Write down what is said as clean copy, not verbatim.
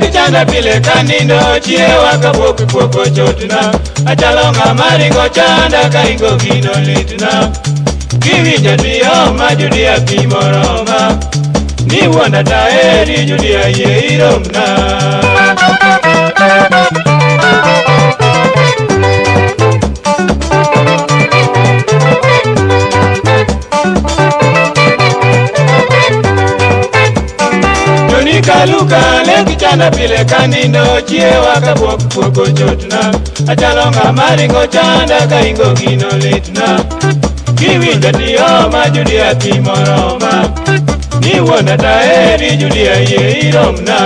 Lek chanda pile kanindo chiewa kapok kuok ochotna. Achalo ng'ama ringo chanda ka ingo gino litna. Kiwinjo tioma Judia pi moroma. Ni wuonda taeri Judia yie iromna. Joni kaluka lek chanda pile kanindo chiewa kapok kuok ochotna. Achalo ng'ama ringo chanda ka ingo gino litna. Kiwinjo tioma Judia pi moroma. Ni wuonda taeri Judia yie iromna.